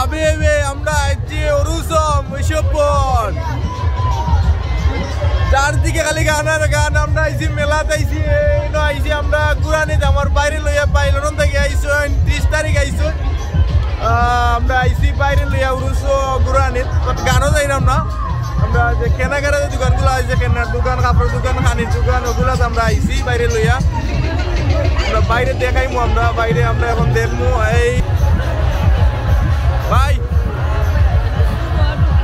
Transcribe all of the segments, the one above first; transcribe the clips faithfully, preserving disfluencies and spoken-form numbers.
আবে, আবে, আমরা আইছি অরুসম, ঐশপন। চারদিকে খালি গান আর গান। আমরা আইছি মেলাত আইছি, এই ন আইছি আমরা গুরানিত, আমার ভাইরে লইয়া, ভাই লন্ডন থাকি আইছইন, ত্রিশ তারিখ আইছইন। আহ, আমরা আইছি ভাইরে লইয়া অরুস গুরানিত, but গানও যাইরাম না। আমরা যে কেনাকাটা যে দোকানগুলা আছে, কেনার দোকান, কাপড়র দোকান, খানির দোকান, ওগুলাত আমরা আইছি ভাইরে লইয়া। আমরা ভাইরে দেখাইমু, আমরা ভাইরে আমরা এখন দেখমু। এই ভাই,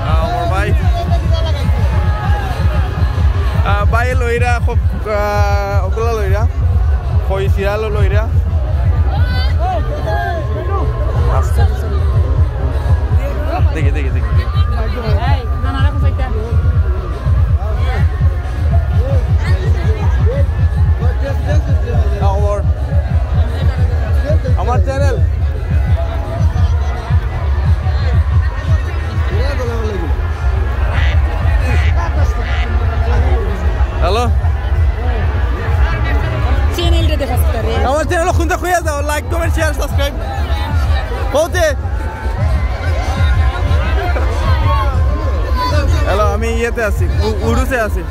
আহ, আমার ভাই, আহ, ভাই লইরা খুব, আহ, ওগুলা লইরা, কই সিরিয়ালও লইরা। আস্তে। দেখি, দেখি, দেখি, দেখি। আমার, আমার চ্যানেল। হ্যালো। চ্যানেলটা দেখা যাচ্ছে রে। আমার চ্যানেল খুলতে খুঁজে যাও, like, comment, share, subscribe। কওতে। হ্যালো, আমি ইয়েতে আছি, উ-, উরুসে আছি।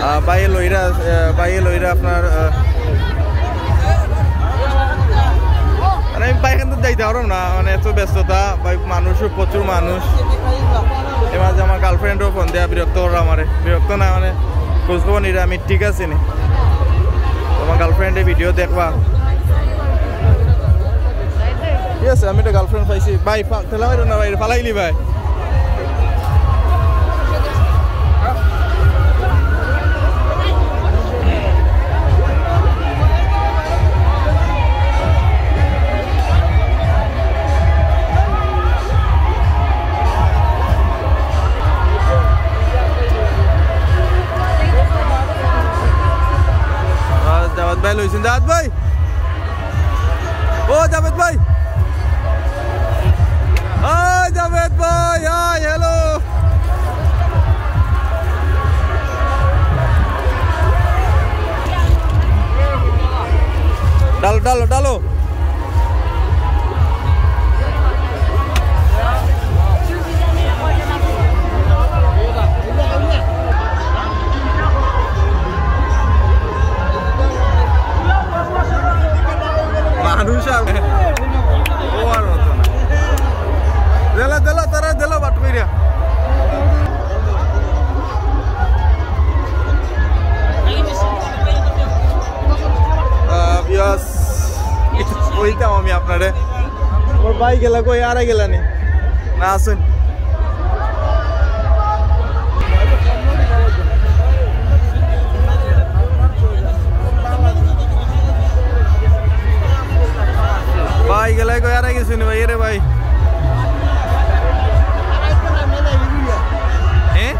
আহ, ভাইয়ে লইরা, আহ, ভাইয়ে লইরা আপনার, আহ, মানে আমি ভাই এখান থেকে যাইতে পারলাম না, মানে এত ব্যস্ততা, ভাই মানুষও প্রচুর মানুষ। এর মাঝে আমার গার্লফ্রেন্ডও ফোন দেয়া বিরক্ত করলো আমারে, বিরক্ত না মানে খোঁজ খবর নিরা, আমি ঠিক আছে নি। তোমার গার্লফ্রেন্ডে ভিডিও দেখবা। ঠিক আছে, আমি একটা গার্লফ্রেন্ড পাইছি। ভাই, ফা-, ঠেলা মারো না ভাই, ফালাইলি ভাই। আহ, জাভেদ ভাই লইছেন, জাভেদ ভাই। ও জাভেদ ভাই, আয় জাভেদ ভাই, আয়, হ্যালো। ডালো, ডালো, ডালো। মানুষ আর ও আর হতো না। দিলা, দিলা, তারা দিলা বাট কইরা। আহ, viewers, কইতাম আমি আপনারে। ওর ভাই গেলা কই, আর গেলা নি? না, আছেন। ভাই গেলা কই, আর গেছুনি ভাই, এরে ভাই। হ্যাঁ?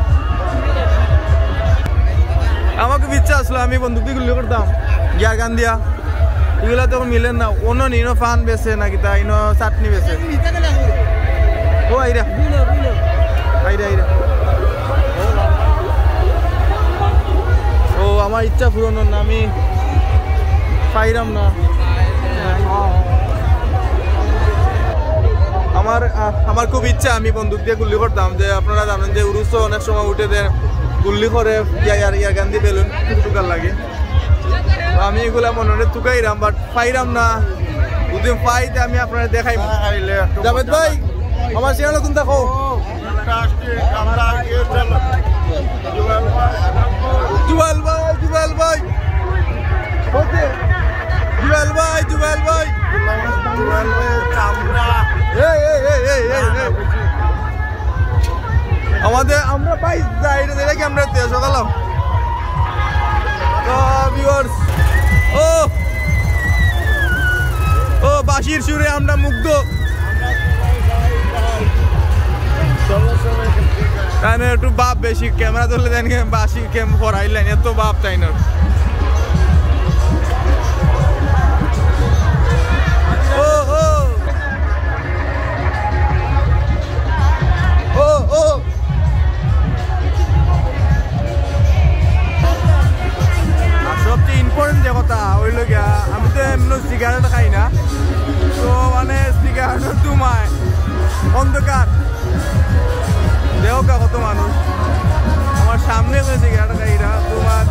আমার খুব ইচ্ছা আসলো, আমি বন্দুক দিয়া গুল্লি করতাম, গিয়ার গান দিয়া। ইগুলা তো মিলের না। অন্য নিনো পান বেচে না কিতা, ইনো চাটনি বেচে। ও আইরা। আইরা, আইরা। ও, আমার ইচ্ছা পূরণ অর না, আমি পাইরাম না। আমার, আহ, আমার খুব ইচ্ছা আমি বন্দুক দিয়া গুল্লি করতাম, যে আপনারা জানেন যে উরুসও অনেক সময় উঠে দেয়, গুল্লি করে, ইয়ার, ইয়ার গান দিয়া বেলুন টুকার লাগে। তো আমি ইগুলা মনে মনে তুকাইরাম, but পাইরাম না। যদি পাই, তে আমি আপনারে দেখাইমু। জাভেদ ভাই, আমার চ্যানেল কোনটা কও? জুয়েল ভাই, জুয়েল ভাই। ওকে। জুয়েল ভাই, জুয়েল ভাই। এই, এই, এই, এই, এই, এই। আমাদের, আমরা ভাই যাই রে, এটা কি আমরা তেজ সকালাম? তো viewers, ও, ও, বাঁশির সুরে আমরা মুগ্ধ। কারণ একটু বাপ বেশি, ক্যামেরা ধরলে জানি বাঁশি ক্যাম ফরাইলেন, এত বাপ তাই না। ও, ও। ও, ও। আর সবচেয়ে important যে কথা অইলো গিয়া, আমি তো এমনি অন্ধকার। দেখো কা কত মানুষ। আমার সামনে যে সিগারেট খাইরা, তোমার